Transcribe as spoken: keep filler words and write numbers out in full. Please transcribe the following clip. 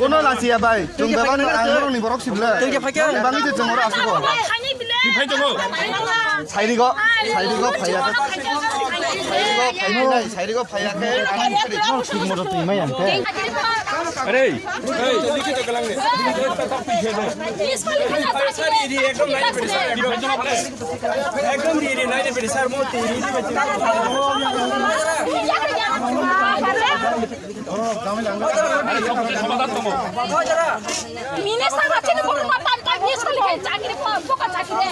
Kono lachiya bai, chwng bebak no ang borok ni borok sibla. Bebak ni je chwng oro asuk o. Sairigo, sairigo phaiya. Sairigo phaiya, sairigo phaiya khe. Thik moto twi mai ang khe. Hey, hey. Ekdom ri ri nai ri sir mo ti ri ri. Minister ba chini bono ma tam tam ni sali hai chakri pa boka chakri.